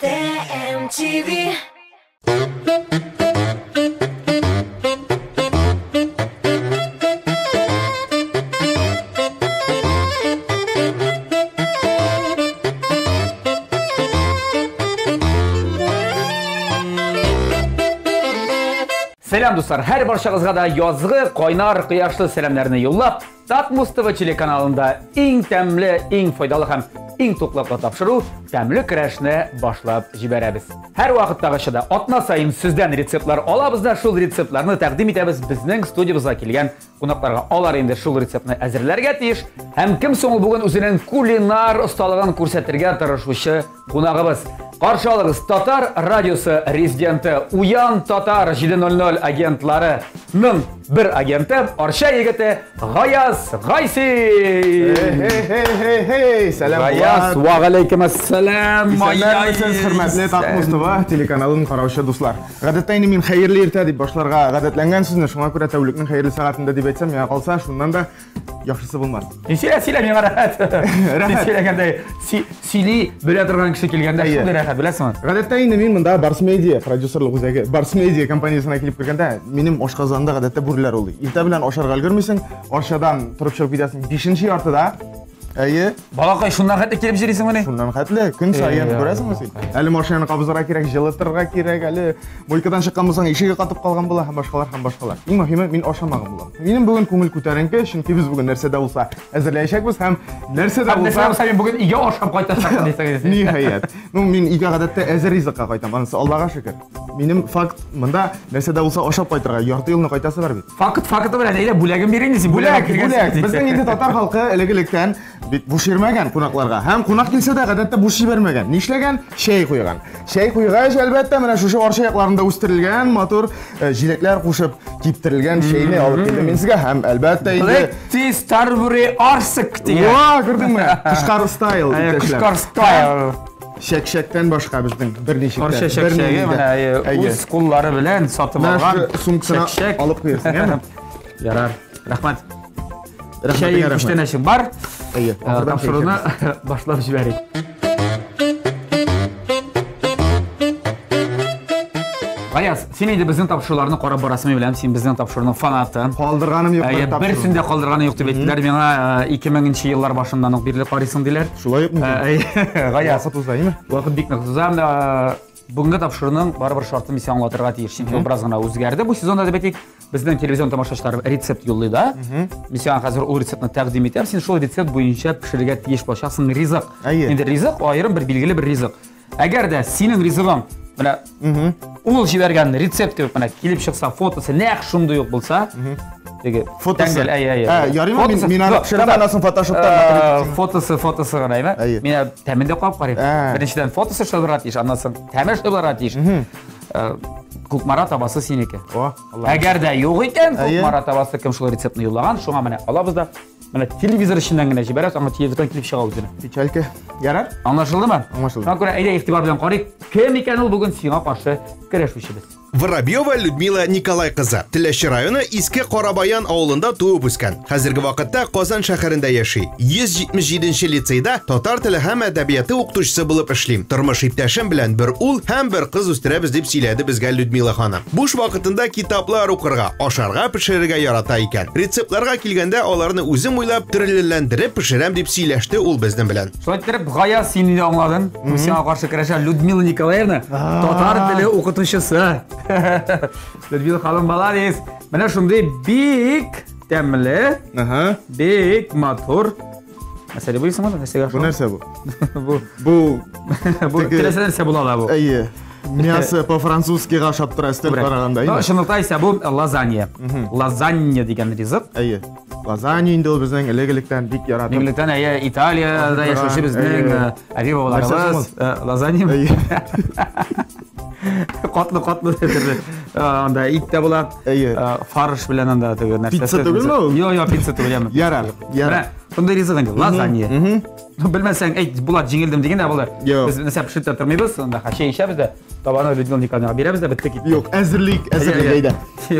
TMTV. Сәлам, дуслар! Һәр барчагызга да язгы, кайнар, кояшлы сәламнәрне юллап, Татмус ТВ телеканалында иң тәмле, иң файдалы һәм иң туклыклы тапшыру Тәмле көрәшне башлап җибәрәбез. Һәр вакыттагыча да атна саен сездән рецептлар алабыз да шул рецептларны тәкъдим итәбез безнең студиябызга килгән кунакларга. Алар инде шул рецептны әзерләргә тиеш. Һәм кем соң ул бүген үзенең кулинар осталыгын күрсәтергә тырышучы кунагыбыз? Каршы алыгыз Татар радиосы резиденты Уян Татар 7.00 агентларының бер агенты Арча егете Гаяз Гайсин. Хей, хей, хей, хей, сәлам. Гаяз, ва алейкум ассалам. Исәнмесез, хөрмәтле Татмус ТВ телеканалын караучы дуслар. Гадәттә инде мин хәерле иртә дип башларга гадәтләнгән сүзне, шуңа күрә тәүлекнең хәерле сәгатендә дип әйтсәм, миңа калса, шуннан да яхшысы булмас. Син сөйлә, сөйлә, миңа рәхәт. Син сөйләгәндә сөйли белә торган кеше килгәндә шундый рәхәт, беләсеңме? Гадәттә инде мин монда Барс Медиа продюсерлык үзәге, Барс Медиа компаниясенә килеп кергәндә, минем ашказанымда гадәттә бүреләр улый. Иртә белән ашарга өлгермисең, Арчадан торып чыгып китәсең 5 яртыда. Әйе. Балакай, шуннан хәтле килеп йөрисеңмени? Шуннан хәтле, көн саен күрәсеңме син? Әле машинаны кабызырга кирәк, җылытырга кирәк, әле мойкадан чыккан булсаң, ишеге катып калган була һәм башкалар һәм башкалар. Иң мөһиме, мин ашамаган булам. Минем бүген күңел күтәренке, чөнки без бүген нәрсә дә булса әзерләячәкбез һәм нәрсә дә булса... Нәрсә булса мин бүген өйгә ашап кайтачакмын дисәң. Ниһаять. Ну, мин өйгә гадәттә әзер ризыкка кайтам, анысы Аллага шөкер. Минем факт монда нәрсә дә булса ашап кайтырга, ярты елны кайтасы бар бит. Факт факты белән әйдә бүләген бирин дисең. Бүләк, бүләк. Безнең инде татар халкы элек-электән бит буш йөрмәгән кунакларга. Һәм кунак килсә дә гадәттә буш җибәрмәгән. Нишләгән? Чәй куйган. Чәй куйгач, әлбәттә, менә шушы Арча якларында үстерелгән матур җиләкләр кушып киптерелгән чәйне алып килдем мин сезгә һәм әлбәттә инде Black Tea Starbury Арсык дигән. Ва, күрдеңме? Кышкар стайл. Кышкар стайл. Чәкчәктән башка безнең берничек тә. Арча чәкчәге менә үз куллары белән сатып алган сумкасына алып куярсың, әйеме? Ярар. Рәхмәт. Чәй күчтәнәчең бар. Әйе. Тапшыруны башлап җибәрик. Гаяз, син инде безнең тапшыруларны карап барасың, мин беләм, син безнең тапшыруның фанаты. Калдырганым юк. Әйе, берсен дә калдырганым юк дип әйттеләр миңа 2000 еллар башыннан ук бирле карыйсың диләр. Шулай ук мөмкин. Гаяз. Вакыт уза, әйеме? Вакыт бик нык уза. Бүгенге тапшыруның барыбер шартын мин сиңа аңлатырга тиеш. Чөнки ул бераз гына үзгәрде бу сезонда дип әйтик. Безнең телевизион тамашачылар рецепт юллый да. Мин сиңа хәзер ул рецептны тәкъдим итәм. Син шул рецепт буенча пешерергә тиеш булачаксың ризык. Инде ризык аерым бер билгеле бер ризык. Әгәр дә синең ризыгың менә ул җибәргән рецепт кебек менә килеп чыкса, фотосы нәкъ шундый ук булса, теге фотосы. Әй, әй, әй. Ярыймы мин мин аны пешереп анасын фотошопта фотосы, фотосы гына, әйме? Мин тәмен дә карап карыйм. Беренчедән фотосы шулай булырга тиеш, аннан соң тәме шулай булырга тиеш. Кукмара табасы синеке. Әгәр дә юк икән, Кукмара табасы кем шул рецептны юллаган, шуңа менә алабыз да менә телевизор эченнән генә җибәрәбез, аңа телевизордан килеп чыга үзенә. Печалька. Ярар? Аңлашылдымы? Аңлашылды. Шуңа күрә әйдә игътибар белән карыйк, кем икән ул бүген сиңа каршы көрәшүчебез. Воробьева Людмила Николай кызы Теләче районы Иске Карабаян авылында туып үскән. Хәзерге вакытта Казан шәһәрендә яши. 177 лицейда татар теле һәм әдәбияты укытучысы булып эшли. Тормыш иптәшем белән бер ул һәм бер кыз үстерәбез дип сөйләде безгә Людмила ханым. Буш вакытында китаплар укырга, ашарга пешерергә ярата икән. Рецептларга килгәндә аларны үзем уйлап, төрлеләндереп пешерәм дип сөйләште ул безнең белән. Шулай иттереп, Гаяз, син инде аңладың. Бу сиңа каршы көрәшә Людмила Николаевна, татар теле укытучысы. Людмила ханым, молодец. Менә шундый бик тәмле, бик матур. Нәрсә дип уйлыйсың моны? Нәрсәгә Бу нәрсә бу? Бу бу бу теләсә нәрсә була ала бу. Әйе. Мясо по-французскига ашап тора өстәл караганда. Ну, чынлыкта исә бу лазанья. Лазанья дигән ризык. Әйе. Лазанья инде ул безнең элек-электән бик яратып. Элек-электән әйе, Италиядә яшәүче безнең әби бабаларыбыз лазанья. Катлы-катлы төрле. Анда ит тә була. Әйе. Фарш белән анда теге нәрсә. Пицца түгелме ул? Юк, юк, пицца түгел, яме. Ярар, ярар. Шундый ризык инде, лазанья. Белмәсәң, әйт, Булат җиңелдем дигән дә булыр. Юк. Без нәрсә пешереп тә тормыйбыз, анда чәй эчәбез дә, табаны Людмила Николаевнага бирәбез дә, бетте китте. Юк, әзерлик, әзерлик әйдә.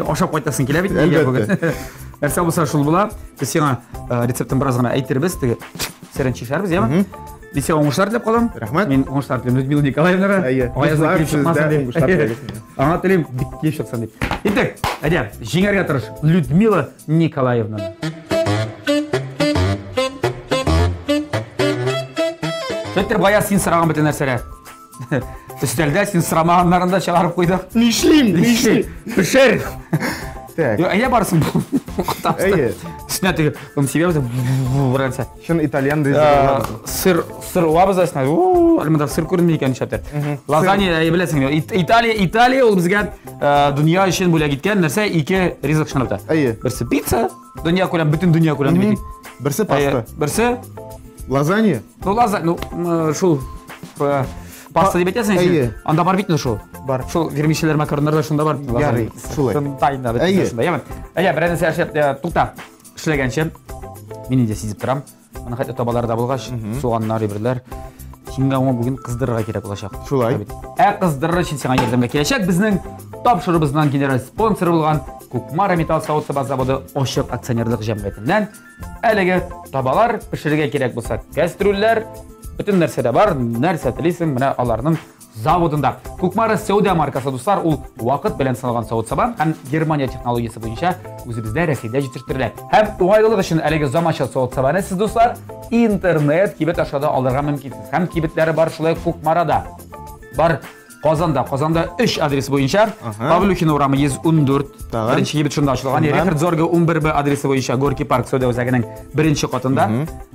Ашап кайтасың килә бит өйгә бүген. Нәрсә булса шул була. Без сиңа рецептын бераз гына әйтербез, теге серен чишәрбез, яме? Мин сиңа уңышлар теләп калам. Рәхмәт. Мин уңышлар телим Людмила Николаевнага. Әйе. Аяздан килеп чыкмасын дип. Уңышлар теләгез. Аңа телим, бик килеп чыксын дип. Итак, әйдә, җиңәргә тырыш Людмила Николаевна. Шәйтер бая син сораган бөтен нәрсәләр. Өстәлдә син сорамаганнарын да чыгарып куйдык. Нишлим? Нишлим? Пешер. Так. Йо, әйдә барсын. Әйе. Өстенә теге, он сибәбез, бер нәрсә. Чын итальян Э, ризыгы. Сыр, сыр уабыз өстенә. У, әле монда сыр күренми икән нишләптер. Лазанья, әйе, беләсең, Италия, Италия ул безгә э, дөнья өчен бүләк иткән нәрсә ике ризык чынлап та. Әйе. Берсе пицца, дөнья күләм, бөтен дөнья күләм дип әйтик. Берсе Әйе, паста. Берсе Лазанья. Ну, лазанья, ну, м, шул э, паста дип әйтәсең Әйе. инде. Анда бар бит инде шул. Бар. Шул вермишелләр, макароннар да шунда бар. Ярый, шулай. Шунда инде бит Әйе. шунда. Яме. Әйе, берәр нәрсә эшләп, э, тукта. Эшләгәнче мин инде сизеп торам. Моны хәтта табаларда булгач, суганнар, иберләр. Сиңа моны бүген кыздырырга кирәк булачак. Шулай. Бит. Ә кыздырыр өчен сиңа ярдәмгә киләчәк безнең тапшыруыбызның генераль спонсоры булган Кукмара металл савыт-саба заводы ачык акционерлык җәмгыятеннән әлеге табалар пешерергә кирәк булса, кәстрүлләр, бөтен нәрсә дә бар, нәрсә телисең, менә аларның заводында. Кукмара сәүдә маркасы, дуслар, ул вакыт белән сыналган савыт-саба һәм Германия технологиясе буенча үзебездә Рәсәйдә җитештерелә. Һәм уңайлылык өчен әлеге заманча савыт-сабаны сез, дуслар, интернет кибет аша да алырга мөмкинсез. Һәм кибетләре бар шулай Кукмарада. Бар Казанда, Казанда 3 адрес буенча, Павлюхина урамы 114, Тагын. беренче кибет шунда ачылган, Шуннан. Рихард Зорге 11Б адресы буенча Горький парк сәүдә үзәгенең беренче катында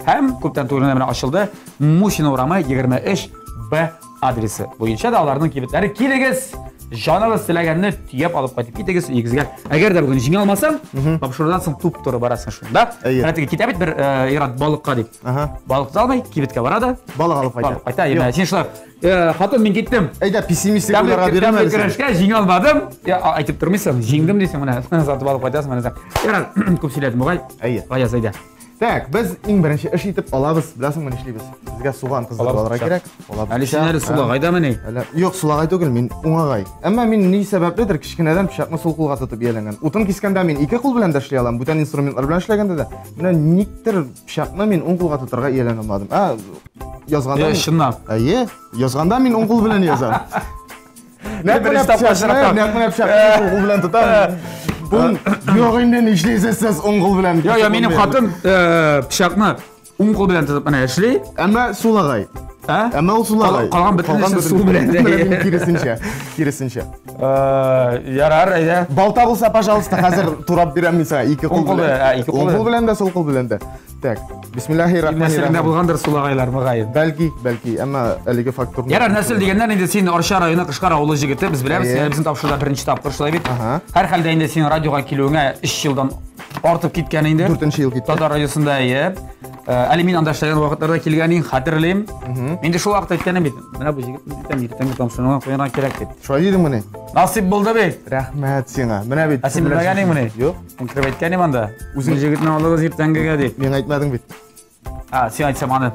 һәм күптән түгел генә менә ачылды Мусина урамы 23Б адресы буенча да аларның кибетләре. Килегез, җаныгыз теләгәнне төяп алып кайтып китегез өегезгә. Әгәр дә бүген җиңә алмасаң, тапшырудан соң туп-туры барасың шунда. Әйе. Менә теге китә бит бер э, ир-ат балыкка дип. Аһа. Балык та алмый, кибеткә бара да. Балык алып кайта. Балык кайта. Менә син шулай, э, хатын, мин киттем. Әйдә, пессимистик Тәмле уйларга бирелмә тәмле әле син. көрәшкә җиңә алмадым. Я, а, әйтеп тормыйсың, җиңдем дисең, менә сатып алып кайтасың, менә. Ярар, күп сөйләдем бугай. Әйе. Гаяз, әйдә. Так, без иң беренче эш итеп алабыз. Беләсеңме нишлибез? Безгә суган кыздырып Алабыз алырга пычак. кирәк. Алабыз. Әле син әле пычак. сулагайдамыни? Әле юк, сулагай түгел, мин уңагай. Әмма мин ни сәбәпледер кечкенәдән пычакны сул кулга тотып ияләнгән. Утын кискәндә мин ике кул белән дә эшли алам, бүтән инструментлар белән эшләгәндә дә. Менә никтер пычакны мин уң кулга тотарга ияләнә алмадым. Ә язганда Э, мин- чынлап. Әйе, язганда мин уң кул белән язам. Нәкъ менә Беренче тапкыр пычакны, очратам. нәкъ менә пычакны сул кул белән тотам. Бу юк инде нишлисез сез уң кул белән? Йо, йо, минем хатын э, пычакны уң кул белән тотып менә эшли. Әмма сулагай. Ә? Әмма ул сулагай. Калган бөтен эшен сул белән. Менә мин киресенчә, киресенчә. Э, Ярар, әйдә. Балта булса, пожалуйста, хәзер турап бирәм мин сиңа ике кул Уң кул белән. белән, ә, ике кул Уң кул белән. белән дә, сул кул белән дә. Так, бисмиллахи рахмани Нәселеңдә рахим. булгандыр сулагайлар, мөгаен. Бәлки, бәлки, әмма әлеге факт турында. Ярар, нәсел дигәннән инде син Арча районы Кышкар авылы җегете, без беләбез, Әйе. син безнең тапшыруда беренче тапкыр шулай бит. Аһа. Һәрхәлдә инде синең радиога килүеңә 3 елдан артып киткән инде. Дүртенче ел китте. Татар радиосында әйе. Э, Әле мин анда эшләгән вакытларда килгәнен хәтерлим. Инде шул вакытта әйткәнем бит. Менә бу җегетне иртән иртәнге тапшыруга куярга кирәк дип. Шулай дидеңмени? Насыйп булды бит. Рәхмәт сиңа. Менә бит. Ә син белмәгән идеңмени? Юк, Мин кереп әйткән идем анда. Үзең- Бу җегетне алыгыз иртәнгегә дип. миңа әйтмәдең бит. А, син әйтсәм аны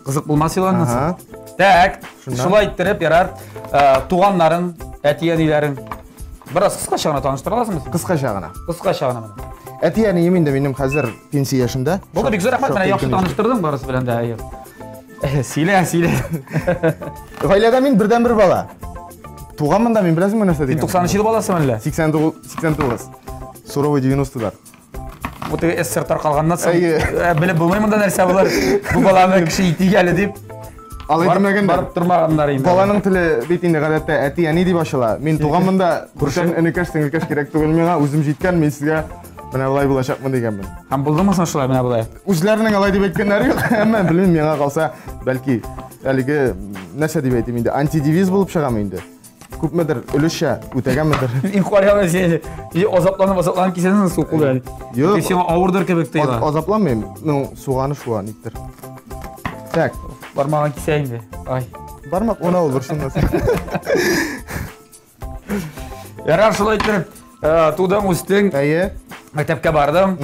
кызык булмас иде аннан соң. Аһа. Так, Шуннан? шулай иттереп ярар. Э, Туганнарың, әти-әниләрең бераз кыскача гына таныштыра аласыңмы? син? Кыскача гына. Кыскача гына менә. Әти-әнием инде минем хәзер пенсия яшендә. Булды, бик зур рәхмәт, менә Шактый яхшы өлкән яшьтә. таныштырдың барысы белән дә. Әйе. Э, Сөйлә, сөйлә. Гаиләдә мин бердәнбер бала. Туганмын да мин беләсеңме нәрсә Син дигән? 90 ел баласымы әллә? 89, 89. Суровый 90-лар. Бу теге СССР таркалганнан соң Әйе. э, белеп булмый монда нәрсә булыр. Бу баланы кеше итик әле дип Алай барып димәгәндә. барып тормаганнар инде. Баланың теле бит инде гадәттә әти әни дип ачыла. Мин туганмын да күршем энекәш, сеңелкәш кирәк түгел миңа, үзем җиткән, мин сезгә менә болай булачакмын дигәнмен. Һәм булдымы соң шулай менә болай? Үзләренең алай дип әйткәннәре юк, әмма белмим, миңа калса, бәлки әлеге нәрсә дип әйтим инде, антидевиз булып чыгамы инде. Күпмедер өлешчә үтәгәнмедер. Мин карыйм син азапланып азапланып кисәсең сул кул белән. Юк. Сиңа авырдыр кебек тоела. Азапланмыйм. Ну, суганы шуа никтер. Так, Бармагын кисә инде. Ай. бармак она ул борчылмас. Ярар, шулай иттереп, э, тудың, үстең, Әйе. мәктәпкә бардың,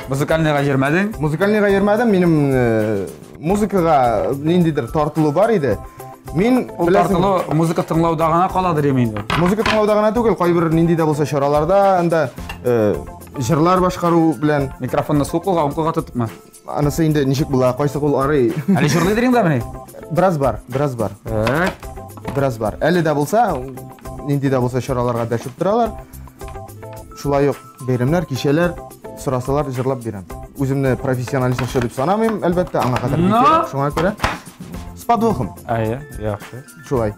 музыкальныйга йөрмәдең. Музыкальныйга йөрмәдем, минем э, музыкага ниндидер тартылу бар иде. Мин Ул беләсең, тартылу музыка тыңлауда гына каладыр эми инде. Музыка тыңлауда гына түгел, кайбер нинди дә булса чараларда анда э, җырлар башкару белән Микрофонны сул кулга, уң кулга тотыпмы? Анысы инде ничек була, кайсы кул арый. Әле җырлыйдыр инде менә. Бераз бар, бераз бар. Так. Бераз бар. Әле дә булса, нинди дә булса чараларга дәшеп торалар. Шулай ук бәйрәмнәр, кичәләр сорасалар җырлап бирәм. Үземне профессиональ җырчы дип санамыйм, әлбәттә, аңа кадәр бик Но! ерак. Шуңа күрә с подвохом. Әйе, яхшы. Шулай.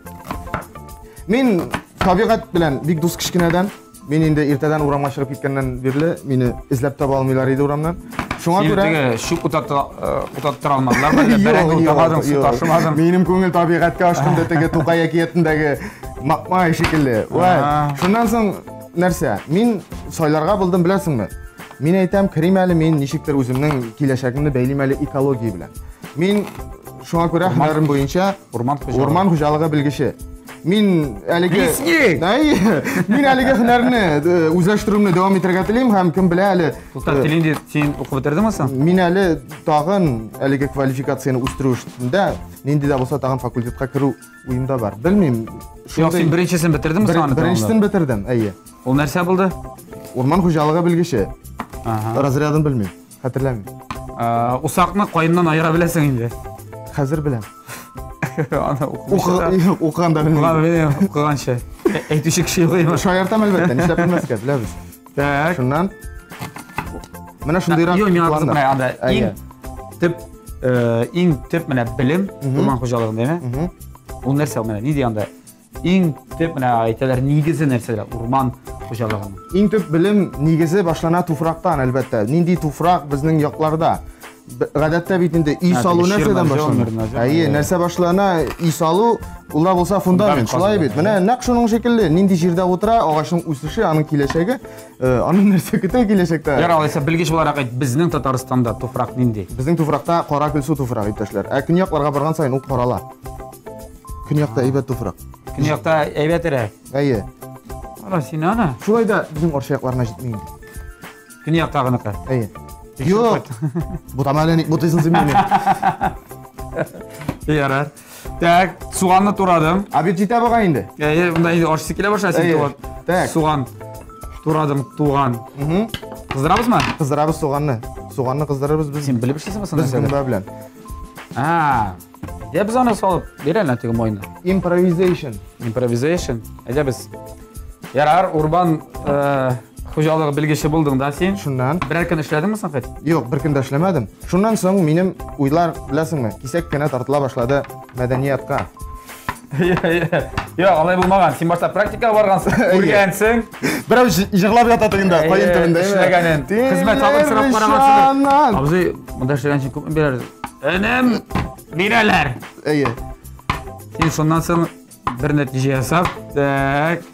Мин табигать белән бик дус кечкенәдән. Мин инде иртәдән урамга чыгып киткәннән бирле мине эзләп таба алмыйлар иде урамнан. Шуңа Син күрә теге чүп утаттыра алмадылар, әллә бәрәңге Юк, утамадың, су юк. ташымадың. Минем күңел табигатькә ашкынды теге Тукай әкиятендәге Макмай шикелле. Вай. А. Шуннан соң нәрсә? Мин сайларга булдым, беләсеңме? Мин әйтәм, керим әле мин ничектер үземнең киләчәгемне бәйлим әле экология белән. Мин шуңа күрә һөнәрем буенча Урман хуҗалыгы. Урман хуҗалыгы белгече. Мин әлеге Лесник! Әй, мин әлеге һөнәрне үзләштерүемне дәвам итәргә телим һәм кем белә әле Тукта, телим дип син укып бетердеңме соң? Мин әле тагын әлеге квалификацияне үстерү өстендә нинди дә булса тагын факультетка керү уемда бар. Белмим. Юк, син беренчесен бетердеңме соң аны? Беренчесен бетердем, әйе. Ул нәрсә булды? Урман хуҗалыгы белгече. Ага. Разрядын белмим, хәтерләмим. Усакны каеннан аера беләсең инде. Хәзер беләм. Аны укымыйча. Укыганда белмим. Укыган белмим, укыганчы. Әйтүче кеше юк иде. Шаяртам әлбәттә, нишләп белмәскә, беләбез. Так. Шуннан менә шундыйрак Юк, миңа кызык планнар. менә анда Әйе. иң төп иң төп менә белем урман хуҗалыгында, әйме? Ул нәрсә ул менә нинди анда? Иң төп менә әйтәләр нигезе нәрсәләр урман хуҗалыгының. Иң төп белем нигезе башлана туфрактан, әлбәттә. Нинди туфрак безнең якларда? Гадәттә бит инде өй Ә, салу теге нәрсәдән ширма, башлана? мирна, Әйе, нәрсә башлана? Өй салу, ул да булса фундамент, Фундамент шулай бит. казыла, Менә нәкъ шуның шикелле, нинди җирдә утыра, агачның үсеше, аның киләчәге, аның нәрсә көтә киләчәктә. Ярар, алайса белгеч буларак әйт, безнең Татарстанда туфрак нинди? Безнең туфракта кара көлсу туфрак, иптәшләр. Ә көньякларга барган саен ул карала. Көньякта әйбәт туфрак. Көньякта әйбәтрәк. Әйе. Ара син ана. Шулай да безнең Арча якларына җитми инде. Көньяктагыныкы. Әйе. Юк. Бутама әле ник бутыйсың син мине? Ярар. Так, суганны турадым. Обед җитә бугай инде. Әйе, монда инде ашыйсы килә башлады син Әйе. туган. Так. Суган турадым, туган. Кыздырабызмы? Кыздырабыз суганны. Суганны кыздырырбыз без. Син белеп эшлисеңме соң Без нәрсәдер? гөмбә белән. А. Әйдә без аны салып бирәләр теге майны. Improvisation. Improvisation. Әйдә без. Ярар, урман хуҗалыгы белгече булдың да син. Шуннан. Берәр көн эшләдеңме соң хәт? Юк, бер көн дә эшләмәдем. Шуннан соң минем уйлар, беләсеңме, кисәк кенә тартыла башлады мәдәниятка. Юк, алай булмаган. Син башта практикага баргансың, күргәнсең. Берәү җырлап ята тегендә, каен төбендә. Эшләгәнен. Хезмәт хакын сорап карагансың. Абзый, монда эшләгән өчен күпме бирәләр? Энем, бирәләр. Әйе. Син шуннан соң бер нәтиҗә ясап, так,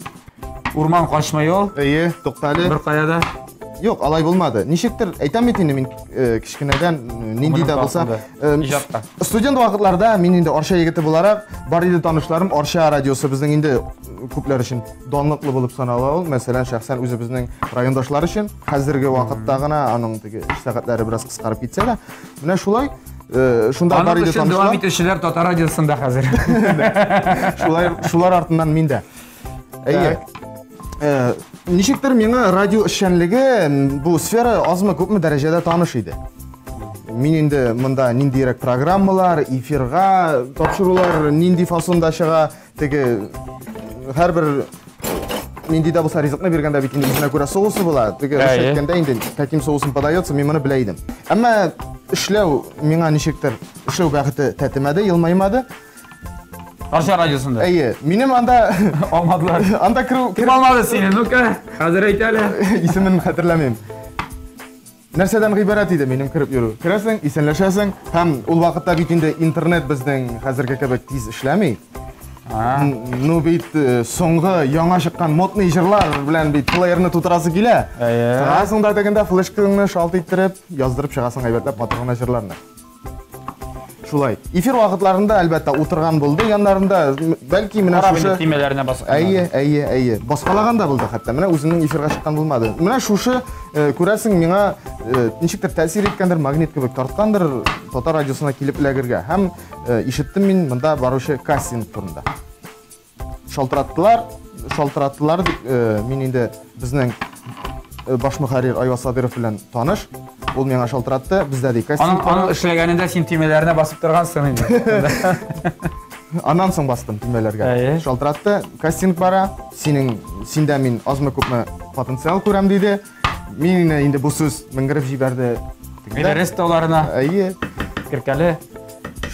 урман качмый ул. Әйе, туктале. Бер кая да. Юк, алай булмады. Ничектер, әйтәм бит инде мин кечкенәдән нинди дә булса, Иҗатка. Студент вакытларда мин инде Арча егете буларак, бар иде танышларым, Арча радиосы безнең инде күпләр өчен данлыклы булып санала ул. Мәсәлән, шәхсән үзебезнең райондашлар өчен хәзерге вакытта гына аның теге эш сәгатьләре бераз кыскарып китсә дә, менә шулай, шунда бар Аның иде өчен дәвам танышлар. итүчеләр татар радиосында хәзер. Шулай, шулар артыннан мин дә. Әйе. Ничектер миңа радио эшчәнлеге, бу сфера азмы күпме дәрәҗәдә таныш иде. Мин инде монда ниндирәк программалар, эфирга тапшырулар, нинди фасонда чыга, теге һәрбер нинди дә булса ризыкны биргәндә бит инде үзенә күрә соусы була. Теге русча әйткәндә инде каким соусом подается, мин моны белә идем. Әмма эшләү миңа ничектер, эшләү бәхете тәтемәде, елмаймады. Арча радиосында. Әйе, минем анда Алмадылар. Анда керү, Кем алмады сине? Ну-ка, хәзер әйт әле. Исемен хәтерләмим. Нәрсәдән гыйбарәт иде минем кереп йөрү? Керәсең, исәнләшәсең, һәм ул вакытта бит инде интернет безнең хәзерге кебек тиз эшләми. Ну бит соңгы яңа чыккан модный җырлар белән бит плеерны тутырасы килә. Чыгасың да тегендә флешкаңны шалт иттереп, яздырып чыгасың әйбәтләп матур гына җырларны. Шулай. Эфир вакытларында әлбәттә утырган булды, яннарында бәлки менә Карап шушы инде төймәләренә баскан. Әйе, әйе, әйе. Баскалаган да булды хәтта. Менә үзенең эфирга чыккан булмады. Менә шушы, күрәсең, миңа ничектер тәэсир иткәндер, магнит кебек тарткандыр татар радиосына килеп эләгергә. Һәм ишеттем мин монда баручы кастинг турында. Шалтыраттылар, шалтыраттылар дип, мин инде безнең баш мөхәррир Айваз Садыров белән таныш. Ул миңа шалтыратты, бездә ди кастинг. Аның эшләгәнендә син төймәләренә басып торгансың инде. Аннан соң бастым төймәләргә. Шалтыратты, кастинг бара, синең синдә мин азмы-күпме потенциал күрәм диде. Мине инде бу сүз менгереп җибәрде. Эверест тауларына. Әйе. Керкәле.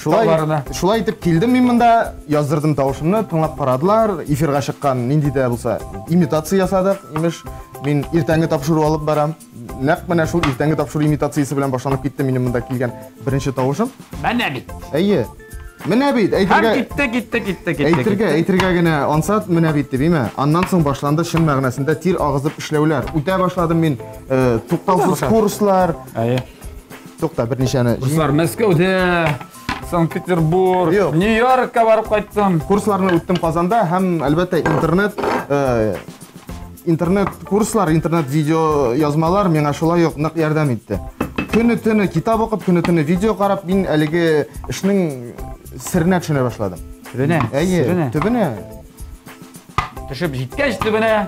Шулай, шулай итеп килдем мин монда, яздырдым тавышымны, тыңлап карадылар, эфирга чыккан нинди дә булса имитация ясадык, имеш, мин иртәнге тапшыру алып барам. Нәкъ менә шул иртәнге тапшыру имитациясе белән башланып китте минем монда килгән беренче тавышым. Менә бит. Әйе. Менә бит, әйтергә. Һәм китте, китте, китте, китте. Әйтергә, әйтергә генә ансат, менә бит дип, име? Аннан соң башланды чын мәгънәсендә тир агызып эшләүләр. Үтә башладым мин, э, туктаусыз курслар. Әйе. Тукта, берничәне. Курслар Мәскәүдә, Санкт-Петербург, Нью-Йоркка барып кайттым. Курсларны үттем Казанда һәм, әлбәттә, интернет э, интернет курслар, интернет видео язмалар миңа шулай ук нык ярдәм итте. Көне-төне китап укып, көне-төне видео карап, мин әлеге эшнең серенә төшенә башладым. Төбенә? Әйе, төбенә. Төшеп җиткәч төбенә,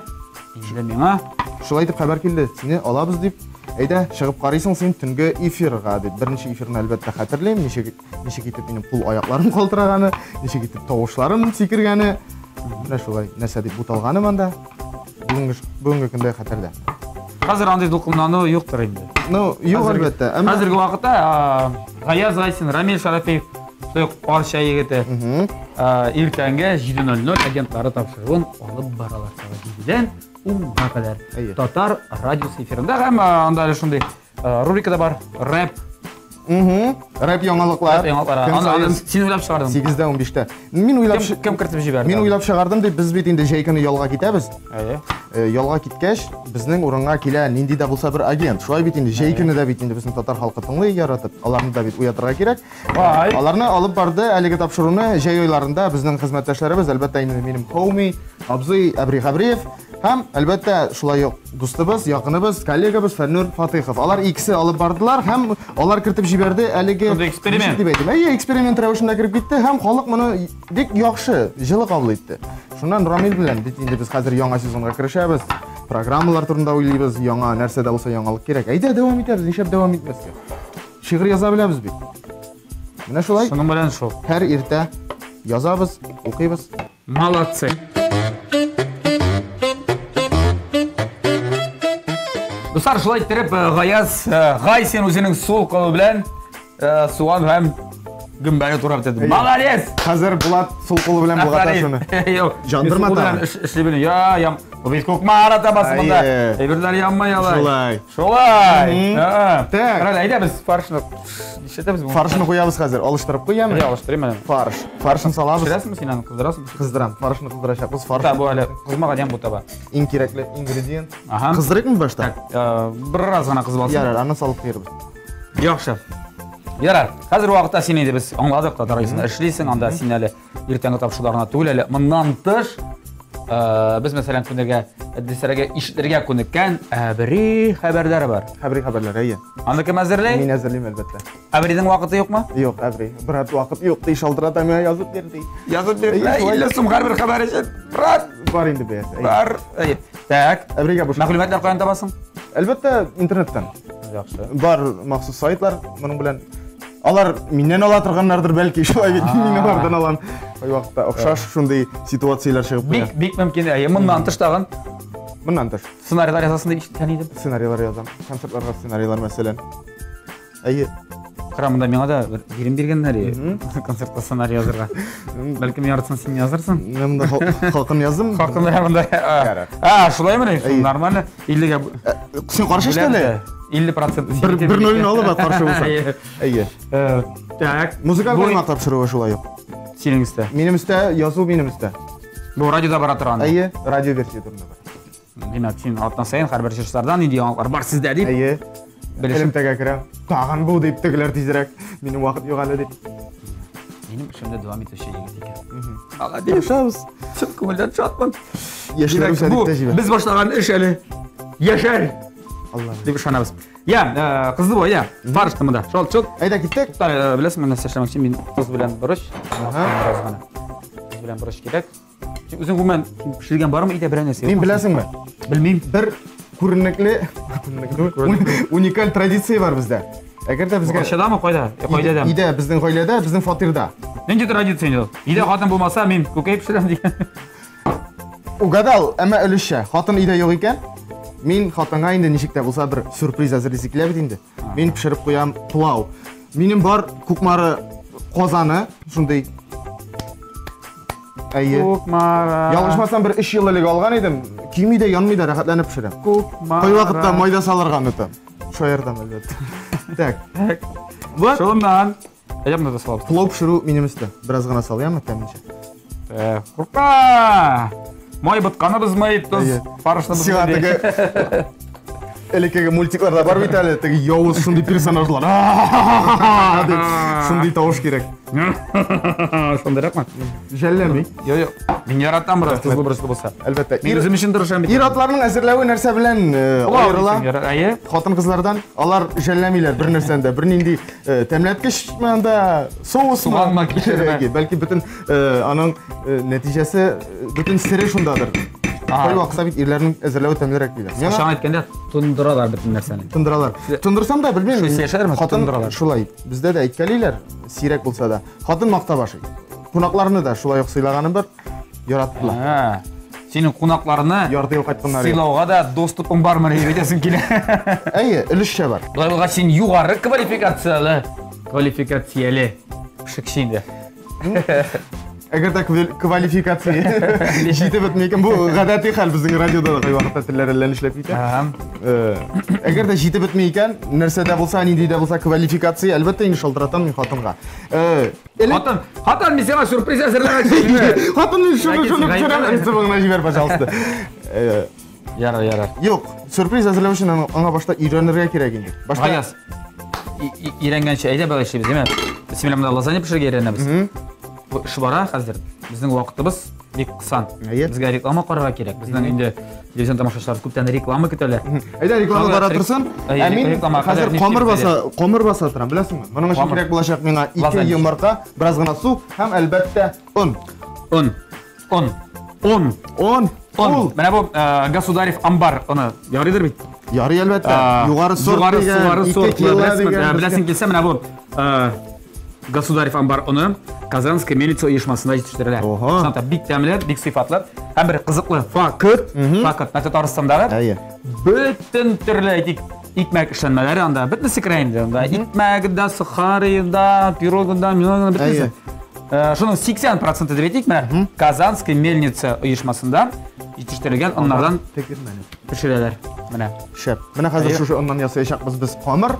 инде миңа шулай итеп хәбәр килде, сине алабыз дип. Әйдә, чыгып карыйсың син төнге эфирга дип. Беренче эфирны әлбәттә хәтерлим, ничек ничек итеп минем кул аякларым калтыраганы, ничек итеп тавышларым сикергәне. Менә шулай нәрсә дип буталганым анда. Бүгенге бүгенге көндә хәтердә. Хәзер андый дулкынлану юктыр инде. Ну, юк әлбәттә. Әмма хәзерге вакытта Гаяз Гайсин, Рамил Шарафиев, шулай ук Арча егете, иртәнге 7:00 агентлары тапшыруын алып баралар. Сәгать 7-дән 10-га кадәр. Татар радиосы эфирында һәм анда әле шундый рубрика да бар. Рэп. Угу. Рэп яңалыклар. Рэп яңалыклар. Аны, аны син уйлап чыгардың. 8-дә 15-тә. Мин уйлап кем, кем кертеп җибәрде? Мин уйлап чыгардым дип, без бит инде җәй көне ялга китәбез. Әйе. Ялга киткәч, безнең урынга килә нинди дә булса бер агент. Шулай бит инде җәй көне дә бит инде безнең татар халкы тыңлый, яратып. Аларны да бит уятырга кирәк. Вай. Аларны алып барды әлеге тапшыруны җәй айларында безнең хезмәттәшләребез, әлбәттә инде минем хоуми, абзый Әбри Хәбриев һәм, әлбәттә, шулай ук дустыбыз, якыныбыз, коллегабыз Фәннур Фатыйхов. Алар икесе алып бардылар һәм алар кертеп җибәрде әлеге Шундый эксперимент. Дип әйтим. Әйе, эксперимент рәвешендә кереп китте һәм халык моны бик яхшы, җылы кабул итте. Шуннан Рамил белән бит инде без хәзер яңа сезонга керешәбез. Программалар турында уйлыйбыз, яңа нәрсә дә булса яңалык кирәк. Әйдә, дәвам итәбез, нишләп дәвам итмәскә? Шигырь яза беләбез бит. Менә шулай. Шуның белән шул. Һәр иртә язабыз, укыйбыз. Молодцы. Дуслар, шулай иттереп, э, Гаяз э, Гайсин үзенең сул кулы белән э, суган һәм гөмбәне турап бетерде. Молодец! Хәзер Булат сул кулы белән болгата шуны. Юк. Жандырма тагын. Эшли белмим. Я, ям. Бу бит Кукмара табасы монда. Әйберләр янмый алай. Шулай. Шулай. Так. Карале, әйдә без фаршны нишләтәбез моны? Фаршны куябыз хәзер. Алыштырып куям. Әйдә, алыштырыйм әле. Фарш. Фаршын салабыз. Пешерәсеңме син аны, кыздырасыңмы? Кыздырам. Фаршны кыздырачакбыз. Фарш. Та, бу әле кызмаган ям бу таба. Иң кирәкле ингредиент. Ага. Кыздырыйкмы башта? Так, э, бераз гына кызып алсын. Ярар, аны салып куярбыз. Яхшы. Ярар. Хәзер вакытта син инде без аңладык, татар радиосында эшлисең, анда син әле иртәнге тапшырулар гына түгел әле. Моннан тыш, э, без мәсәлән күнергә, дисәргә ишетергә күнеккән әбри хәбәрләре бар. Әбри хәбәрләре, әйе. Аны кем әзерли? Мин әзерлим, әлбәттә. Әбринең вакыты юкмы? Юк, Әбри. Брат, вакыт юк, ди, шалтырата миңа язып бир, ди. Язып бир. 50 сум һәрбер хәбәр өчен. Брат. Бар инде бәясе. Бар. Әйе. Так. Әбригә буш. Мәгълүматлар каян табасың? Әлбәттә, интернеттан. Яхшы. Бар махсус сайтлар моның белән. Алар миннән ала торганнардыр бәлки, шулай бит, мин алардан алам. Кайвакытта охшаш шундый ситуацияләр чыгып куя. Бик, бик мөмкин. Әйе, моннан тыш тагын. Моннан тыш. Сценарийлар язасың дип ишеткән идем. Сценарийлар язам. Концертларга сценарийлар мәсәлән. Әйе. Кара, монда миңа да бер бирем биргәннәр концертка сценарий язырга. Бәлкем яртысын син язырсың. Мин монда хакын яздым. Хакын да монда. А, шулаймыни? Нормально. 50-гә Син каршы эштә 50%. Бер нольне алып каршы булсаң. Әйе. Так. Музыкаль каймак тапшыруы шулай ук. Синең өстә. Минем өстә, язу минем өстә. Бу радиода бара торган. Әйе, радио версия турында бар. Димәк, син атна саен һәрбер җырчылардан нинди яңалыклар бар сездә дип. Әйе. Элемтәгә керәм. Тагын бу дип тегеләр тизрәк. Минем вакыт юк әле дип. Минем эшемдә дәвам итүче егет икән. Молодец. Тырышабыз. Чын күңелдән шатмын. Яшьләр үсә дип тә җибәр. Без башлаган эш әле яшәр. Алла. Дип ышанабыз. Я, кызды бу, я. Фарш монда. Шол, шол. Әйдә киттек. Тукта, беләсеңме, нәрсә эшләмәкче? Мин тоз белән борыч. Бераз гына. Тоз белән борыч кирәк. Син үзең гомумән пешергән бармы өйдә берәр нәрсә? Мин беләсеңме? Белмим. Бер күренекле, уникаль традиция бар бездә. Әгәр дә безгә Арчадамы, кайда? Кайда да? Өйдә, безнең гаиләдә, безнең фатирда. Нинди традиция инде ул? Өйдә хатын булмаса, мин күкәй пешерәм дигән. Угадал, әмма өлешчә. Хатын өйдә юк икән, мин хатынга инде ничек тә булса бер сюрприз әзерлисе килә бит инде. Мин пешереп куям пылау. Минем бар Кукмары казаны, шундый. Әйе. Кукмара. Ялгышмасам, бер 3 ел элек алган идем. Көйми дә, янмый да, рәхәтләнеп пешерәм. Кукмара. Кайвакытта майда салырга онытам. Шаяртам, әлбәттә. Так. Так. Вот. Шуннан. Әйдә, монда да салабыз. Пылау пешерү минем өстә. Бераз гына салыямы тәменчә? Курка! Май ботканы бозмый, тоз Әйе. фаршны Сиңа бозмый. теге элеккеге мультикларда бар бит әле, теге явыз шундый персонажлар. Дип, шундый тавыш кирәк. Шундыйракмы? Жәлләми. Юк, юк. Мин яратам бераз тозлы борычлы булса. Әлбәттә. Мин үзем өчен тырышам бит. Ир-атларның әзерләве нәрсә белән аерыла? Әйе. Хатын-кызлардан алар жәлләмиләр бер нәрсәне дә, бернинди тәмләткеч анда, соусмы? Суганмы, кишерме? Бәлки, бәлки бөтен аның нәтиҗәсе, бөтен сере шундадыр. Кайвакытта бит ирләрнең әзерләве тәмлерәк диләр. Миңа Кашан әйткәндә тондыралар бөтен нәрсәне. тондыралар. Тондырсам да белмим. Шул сөйләшәләрме? Хатын Тондыралар. шулай. Бездә дә әйткәлиләр, сирәк булса да. Хатын мактап ашый. Кунакларны да шулай ук сыйлаганым бар. Яраттылар. Синең кунакларны Ярты ел кайтканнар. сыйлауга да доступың бармы дип әйтәсең килә. Әйе, өлешчә бар. Болай булгач, син югары квалификацияле, квалификацияле пешекче инде. Әгәр дә квалификация җитеп бетми икән, бу гадәти хәл, безнең радиода да кайвакытта телләр әллә нишләп китә. Әгәр дә җитеп бетми икән, нәрсә дә булса, нинди дә булса квалификация, әлбәттә инде шалтыратам мин хатынга. Хатын, хатын, мин сиңа сюрприз әзерләмәкче. Хатын, мин шуны шуны пешерәм, рецептын җибәр, пожалуйста. Ярар, ярар. Юк, сюрприз әзерләү өчен аңа башта өйрәнергә кирәк инде. Башта Гаяз, өйрәнгәнче әйдә болай эшлибез, әйме? Без синең белән монда лазанья пешерергә өйрәнәбез. Бу эш бара хәзер. Безнең вакытыбыз бик кысан. Безгә реклама карарга кирәк. Безнең инде телевизион тамашачылар күптән реклама көтәләр. Әйдә, реклама бара торсын. Ә мин хәзер камыр баса, камыр баса торам, беләсеңме? Моның өчен кирәк булачак миңа 2 йомырка, бераз гына су һәм әлбәттә он. Он. Он. Он. Он. Он. Менә бу Государев амбар оны. Ярыйдыр бит? Ярый, әлбәттә. Югары сорт дигән, югары сорт. Беләсең килсә, менә бу Государев амбар оны Казанская мельница оешмасында җитештерелә. Чынлап та бик тәмле, бик сыйфатлы һәм бер кызыклы факт. Факт, менә Татарстандагы бөтен төрле әйтик икмәк эшләнмәләре анда бөтенесе керә инде. Анда икмәге дә, сухари да, пирогы да, милогы да бөтенесе. Шуның 80% дип әйтик, менә Казанская мельница оешмасында җитештерелгән оннардан пешерәләр. Менә. Шәп. Менә хәзер шушы оннан ясаячакбыз без камыр.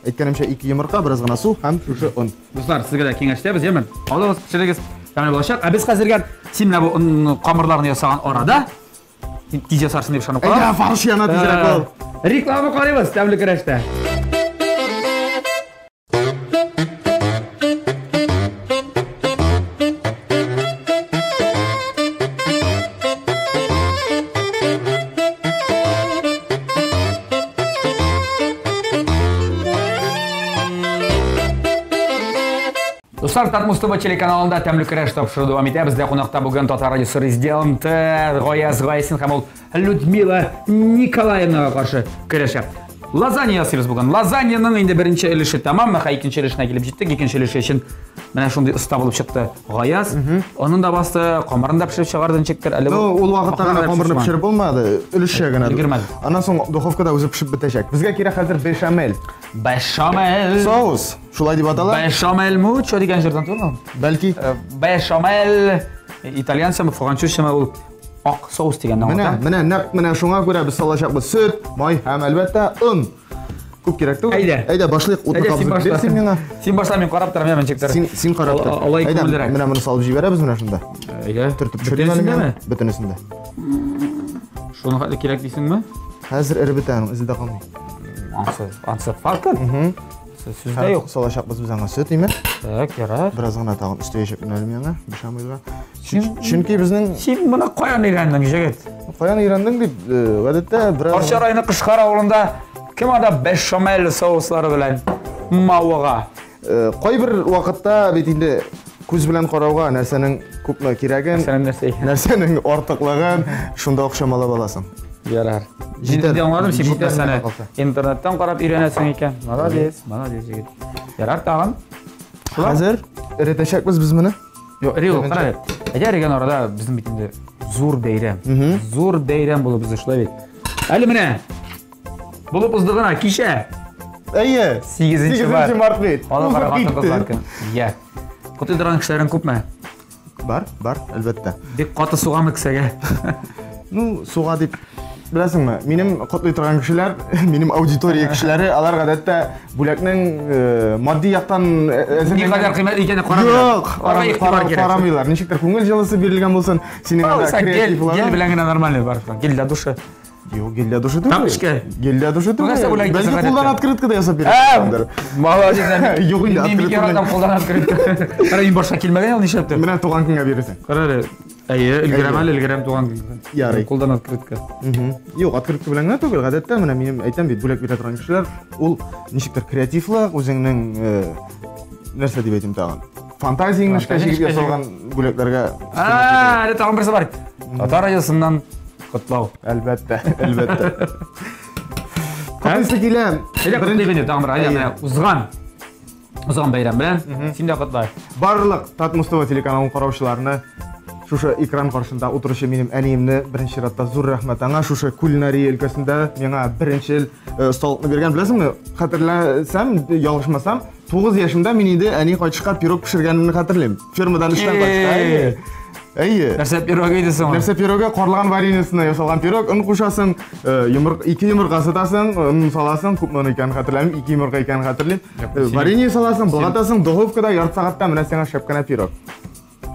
Әйткәнемчә, 2 йомырка, бераз гына су һәм шушы он. Дуслар, сезгә дә киңәш итәбез, яме? Алыгыз, пешерегез. Тәмле булачак. Ә без хәзергә син менә бу он камырларны ясаган арада тиз ясарсың дип ышанып калам. Әйдә, фарш яна тизрәк бул. Реклама карыйбыз, тәмле көрәштә. Дуслар, Татмус ТВ телеканалында тәмле көрәш тапшыру дәвам итә. Бездә кунакта бүген Татар радиосы президенты Гаяз Гайсин һәм ул Людмила Николаевнага каршы көрәшә. Лазанья ясыйбыз бүген. Лазаньяның инде беренче өлеше тәмам, менә икенче өлешенә килеп җиттек. Икенче өлеше өчен менә шундый оста булып чыкты Гаяз. Онын да басты, камырын да пешереп чыгарды ничектер. Әле Ну, ул вакытта гына камырны пешереп булмады, өлешчә генә. Өлгермәде. Аннан соң духовкада үзе пешеп бетәчәк. Безгә кирәк хәзер бешамель. Бешамель. Соус. Шулай дип атала. Бешамель мучо дигән җырдан түгелме? Бәлки. Бешамель итальянчамы, французчамы ул ак соус дигәнне аңлата. Менә, менә нәкъ менә шуңа күрә без салачакбыз сөт, май һәм әлбәттә он. Күп кирәк түгел. Әйдә. Әйдә, башлыйк. Утны кабызып бир син миңа. Син башла, мин карап торам, ничектер. Син, син карап тор. Алай Әйдә, күңеллерәк. менә моны салып җибәрәбез менә шунда. Әйдә. Төртеп төшерим әле мин. Бөтенесендәме? Бөтенесендә. Шуны хәтле кирәк дисеңме? Хәзер эреп бетә, аның эзе дә калмый. Ансы, ансы факт. Сүз дә юк. Салачакбыз без аңа сөт, име? Так, ярар. Бераз гына тагын өстәячәкмен әле мин аңа, бешамелгә. Чөнки безнең Син моны каян өйрәндең, җегет? Каян өйрәндең дип, гадәттә бераз Арча районы Кышкар авылында кем анда бешамель соуслары белән мавыга? Кайбер вакытта бит инде күз белән карауга нәрсәнең күпме кирәген, нәрсәнең артыклыгын шунда ук чамалап аласың. Ярар. Җитәр. Инде аңладым, син күп Җитәр нәрсәне миңа калса. интернеттан карап өйрәнәсең икән. Молодец, молодец егет. Ярар тагын. Шулай? Хәзер эретәчәкбез без моны. Юк, эри ул, кара әле. Әйдә эрегән арада безнең бит инде зур бәйрәм. Зур бәйрәм булып узды шулай бит. Әле менә булып узды гына кичә. Әйе. 8 март. 8 март бит. Халыкара Узып хатын-кызлар китте. көне. Я. Котлый торган кешеләрең күпме? Бар, бар, әлбәттә. Бик каты сугамы кесәгә? Ну, суга дип беләсеңме, минем котлый торган кешеләр, минем аудитория кешеләре, алар гадәттә бүләкнең матди яктан әзерләнгән Никадәр кыйммәт икәнен карамыйлар. Юк, Аларга игътибар кирәк. карамыйлар. Ничектер күңел җылысы бирелгән булсын, синең анда Алайса гель, креативларың. гель белән генә нормальный бар. Гель для душа. Юк, гель для душа түгел. Там эчкә. Гель для душа түгел. нәрсә бүләк итәсең Бәлки гадәттә? кулдан открытка да ясап Ә, бирәсеңдер. молодец. Ә, Юк инде, Мин бик открытка яратам кулдан открытка. Кара, мин башка килмәгән ул нишләптер. Менә туган көнгә бирәсең. Кара әле. Әйе, өлгерәм әле, өлгерәм туган көнгә. Ярый. Кулдан открытка. Юк, открытка белән генә түгел, гадәттә менә минем әйтәм бит, бүләк бирә торган кешеләр, ул ничектер креативлык, үзеңнең нәрсә дип әйтим тагын? Фантазияңне эшкә Фантазияң җигеп эшкә ясалган бүләкләргә А, әле тагын берсе бар. Татар радиосыннан котлау. әлбәттә, әлбәттә. Котлыйсы килә. Әйдә котлыйк инде тагын бер, әйдә менә узган. Узган бәйрәм белән син дә котлай. Барлык Татмус ТВ телеканалын караучыларны шушы экран каршында утыручы минем әниемне беренче чиратта зур рәхмәт аңа шушы кулинария өлкәсендә миңа беренче осталыкны биргән, беләсеңме? Хәтерләсәм, ялгышмасам, 9 яшемдә мин инде әни кайтышка пирог пешергәнемне хәтерлим. Фермадан эштән кайтышка. Әйе. Нәрсә пирог иде соң? Нәрсә пирогы? Карлыган вареньесына ясалган пирог. Он кушасың, йомырка, ике йомырка сытасың, он саласың, күпме он икәнен хәтерләмим, ике йомырка икәнен хәтерлим. Варенье саласың, болгатасың, духовкада ярты сәгатьтә менә сиңа шәп кенә пирог.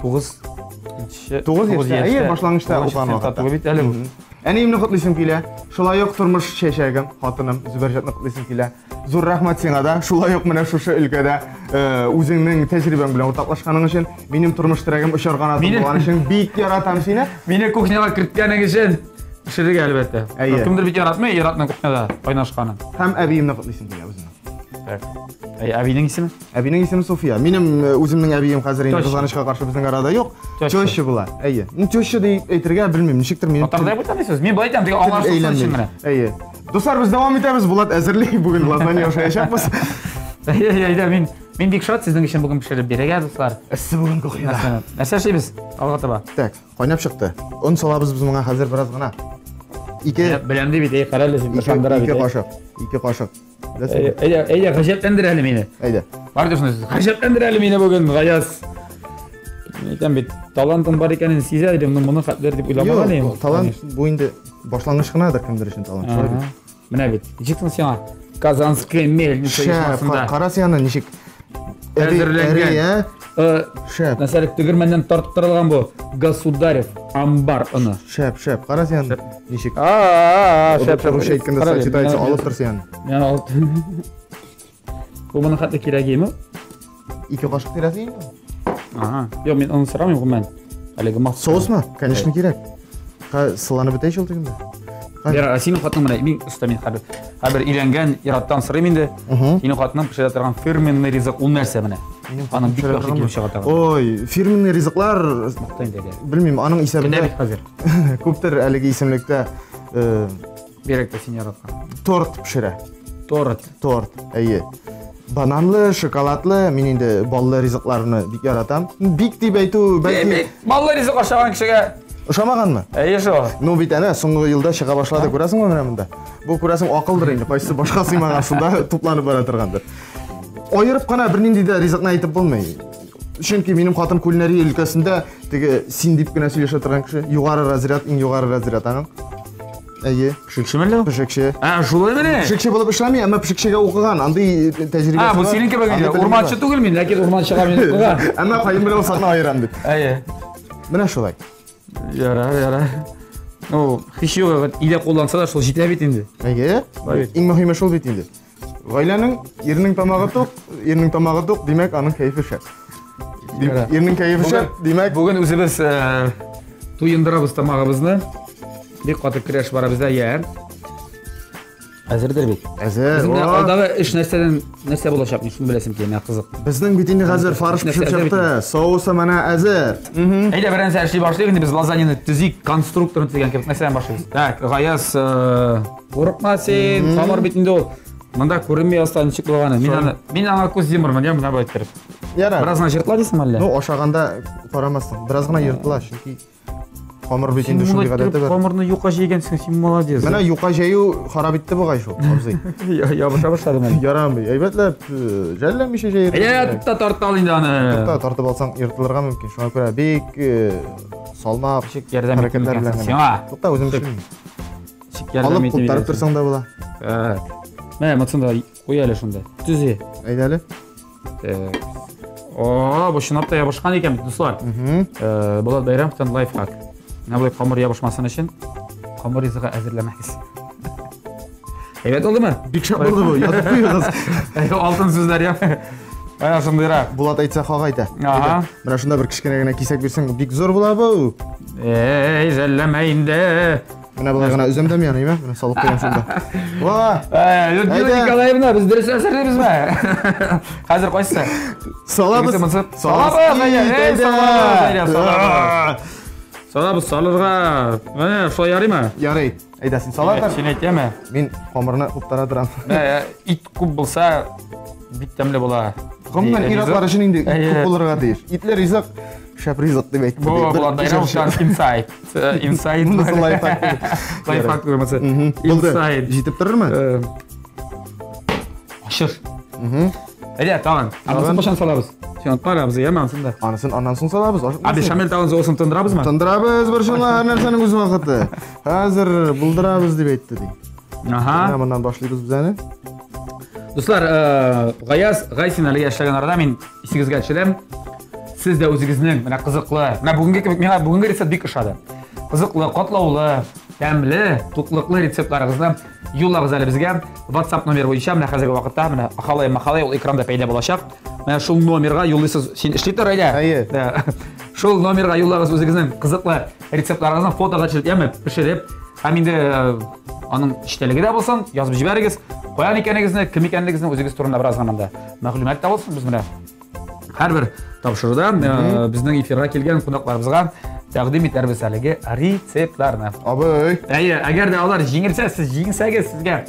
9 9 яшьтә, әйе, башлангычта укыган вакытта. Бит әле бу. Әниемне котлыйсым килә. Шулай ук тормыш чәчәгем, хатыным Зөбәрҗәтне котлыйсым килә. Зур рәхмәт сиңа да. Шулай ук менә шушы өлкәдә үзеңнең тәҗрибәң белән уртаклашканың өчен, минем тормыш терәгем очар канатым булган өчен бик яратам сине. Мине кухняга керткәнең өчен пешерергә әлбәттә. Әйе. Кемдер бит яратмый, яратмый кухняда кайнашканын. Һәм әбиемне котлыйсым килә үземне. Так. Әй, әбинең исеме? Әбинең исеме София. Минем үземнең әбием хәзер инде Теща. кызганычка каршы безнең арада юк. Теща. Теща була. Әйе. Ну, теща дип әйтергә белмим, ничектер минем. Татарда бит андый сүз. Мин былай әйтәм, теге тел аңлашылсын өчен генә. Әйе. Дуслар, без дәвам итәбез. Булат әзерли. Бүген лазанья ашаячакбыз. Әйе, әйдә, мин бик шат сезнең өчен бүген пешереп бирергә, дуслар. Эссе бүген кухняда. Нәрсә, нәрсә эшлибез? Алга таба. Так, кайнап чыкты. Он салабыз без моңа хәзер бераз гына. Ике Беләм ди бит, әй, кара әле син, ике ышандыра бит. ике кашык. Ике кашык. Беләсеңме? Әйдә, әйдә, гаҗәпләндер әле мине. Әйдә. Бар дөресен сүз. Гаҗәпләндер әле мине бүген, Гаяз. Мин әйтәм бит, талантың бар икәнен сизә идем, но моны хәтлер дип уйламаган идем. Юк, талант бу инде башлангыч кынадыр кемдер өчен талант. Шулай бит. Менә бит, ничек соң сиңа Казанская мельница Шәп, оешмасында кара син аны ничек Әзерләнгән. Эри, ә? Шәп. Нәрсәлек тегермәннән тарттырылган бу Государев амбар оны. Шәп, шәп. Кара син аны ничек. А, шәп, шәп. Русча әйткәндә Кара әле, сочетается, алып тор син аны. Мин алып. Бу моның хәтле кирәк име? Ике кашык тирәсе инде. Ага. Юк, мин аны сорамыйм гомумән. Әлеге махсус. Соусмы? Конечно, кирәк. Ха, сыланып бетә ич ул тегендә. Яра, синең хатының менә мин өстә мин хәбәр. Хәбәр өйләнгән ир-аттан сорыйм инде. Синең хатының пешерә торган фирменный ризык ул нәрсә менә? Аның бик яхшы килеп чыга тагын. Ой, фирменный ризыклар, Мактыйм дә. белмим, аның Көндә исәбендә бит хәзер. күптер әлеге исемлектә Бигрәк тә син яраткан. торт пешерә. Торт. Торт, әйе. Бананлы, шоколадлы, мин инде баллы ризыкларны бик яратам. Бик дип әйтү, бәлки Бик баллы ризык ашаган кешегә ошамаганмы? Әйе шул. Ну бит әнә соңгы елда чыга башлады, күрәсеңме менә монда? Бу күрәсең акылдыр инде, кайсы башка сыймаган шунда тупланып бара торгандыр. Аерып кына бернинди дә ризыкны әйтеп булмый. Чөнки минем хатын кулинария өлкәсендә теге син дип кенә сөйләшә торган кеше, югары разряд, иң югары разряд аның. Әйе. Пешекчеме әллә? Пешекче. А, шулай мени? Пешекче булып эшләми, әмма пешекчегә укыган, андый тәҗрибәсе А, бу бар. синең кебек Андый инде. белеме Урманчы бар. түгел мин, ләкин урманчыга мин укыган. Әмма каен белән усакны аерам дип. Әйе. Менә шулай. Яра, яра. Ну, һич югы, өйдә кулланса да шул җитә бит инде. Әйе. Бар бит. Иң мөһиме шул бит инде. Гаиләнең ирнең тамагы тук, ирнең тамагы тук, димәк, аның кәефе шәп. Яра. Ирнең кәефе шәп, димәк, Бүген үзебез туендырабыз тамагыбызны. Бик каты көрәш бара бездә, я. Әзердер бит. Әзер. Безнең менә алдагы эш нәрсәдән нәрсә булачак, мин шуны беләсем килә, миңа кызык. Безнең бит инде хәзер фарш пешеп чыкты. Соусы менә әзер. Әйдә, бер нәрсә эшли башлыйк инде, без лазаньяны төзик, конструкторын төзегән кебек нәрсәдән башлыйбыз. Так, Гаяз, курыкма син, камыр бит инде ул. Монда күренми аста ничек булганы. Мин аны, мин аңа күз йомырмын, я менә болай иттереп. Ярар. Бераз гына җыртыла дисеңме әллә? Ну, ашаганда карамассың. Бераз гына ертыла, чөнки камыр бит инде шундый гадәте бар. Камырны юка җәйгәнсең, син молодец. Менә юка җәю харап итте бугай шул, абзый. Ябыша башлады менә. Ярамый. Әйбәтләп, жәлләмичә җәйер. Әйә, тотта тарта ал инде аны. Тотта тартып алсаң ертылырга мөмкин. Шуңа күрә бик салмак Ничек ярдәм хәрәкәтләр белән. Сиңа. Тукта, үзем эшлим. Ничек ярдәм Алып куптарып торсаң да була. Менә монсын да куй әле шунда. Төзи. Әйдә әле. О, бу чынлап та ябышкан икән бит, дуслар. Булат Бәйрәмовтан лайфхак. Менә болай камыр ябышмасын өчен камыр ризыгы әзерләмәгез. Әйбәт булдымы? Бик шәп булды бу. Язып куегыз. Алтын сүзләр я. Менә шундыйрак. Булат әйтсә, хак әйтә. Ага. Менә шунда бер кечкенә генә кисәк бирсәң, бик зур була бу. Эй, жәлләмә инде. Менә болай гына өзәм дә мин аны, менә салып куям шунда. Ва! Людмила Николаевна, без дөрес әзерлибезме? Хәзер кайсысы? Салабыз. Салабыз, әйдә, салабыз, салабыз. Салабыз, салырга. Менә шулай ярыймы? Ярый. Әйдә, син сала тор. Син әйтәме? Мин камырны куптара торам. Менә ит күп булса, бик тәмле була. Гомумән, ир-атлар өчен инде ит күп булырга тиеш. Итле ризык шәп ризык дип әйтте. Бу Булат Байрамовтан инсайт. Инсайт. Монысы лайфхак. Лайфхак монысы. Булды. Инсайт. Җитеп торырмы? Ашыр. Әйдә, тагын. Анысын кайчан салабыз? Син онытма әле, абзый, яме анысын да. Анысын аннан соң салабыз. Ә бешамель тагын соусын тындырабызмы? Тындырабыз, борчылма, һәр нәрсәнең үз вакыты. Хәзер булдырабыз дип әйтте ди. Ага. Менә моннан башлыйбыз без әле. Дуслар, Гаяз Гайсин әлегә эшләгән арада мин исегезгә төшерәм. Сез дә үзегезнең менә кызыклы, менә бүгенге кебек миңа бүгенге рецепт бик ошады. Кызыклы, катлаулы, тәмле, туклыклы рецептларыгызны юллагыз әле безгә. WhatsApp номер буенча менә хәзерге вакытта менә Ахалай Махалай ул экранда пәйда булачак. Менә шул номерга юллыйсыз. Син эшли тор әйдә. Әйе. Шул номерга юллагыз үзегезнең кызыклы рецептларыгызны фотога төшереп, яме пешереп, һәм инде аның эчтәлеге дә булсын, язып җибәрегез. Каян икәнегезне, кем икәнлегегезне үзегез турында бераз гына да мәгълүмат та булсын. Без менә һәрбер тапшыруда безнең эфирга килгән кунакларыбызга тәкъдим итәрбез әлеге рецептларны. Абый. Әйе, әгәр дә алар җиңелсә, сез җиңсәгез, сезгә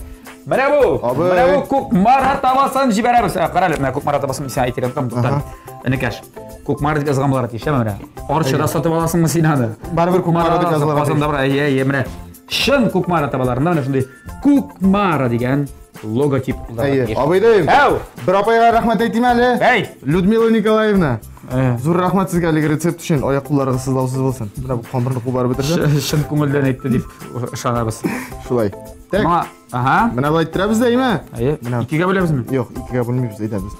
менә бу, Абый. менә бу Кукмара табасын җибәрәбез. Кара әле, менә Кукмара табасын мин сиңа әйтергә оныттым, тукта. Энекәш. Кукмара дип язган буларга тиеш, әме менә. Арчада сатып аласыңмы син аны? Барыбер Кукмара дип язылырга тиеш. Казанда бар, әйе, әйе, менә. Чын Кукмара табаларында менә шундый Кукмара дигән логотип булырга Әйе, тиеш. абый дим. Әү! Бер апайга рәхмәт әйтим әле. Әйт! Людмила Николаевна. Э. Зур рәхмәт сезгә әлеге рецепт өчен. Аяк кулларыгыз сызлаусыз булсын. Менә бу камырны кубарып бетердем. Чын күңелдән әйтте дип ышанабыз. Шулай. Так. Моңа, ага. Менә болай иттерәбез дә, әйме? Әйе. Менә. Икегә бүләбезме? Юк, икегә бүлмибез, әйдә без.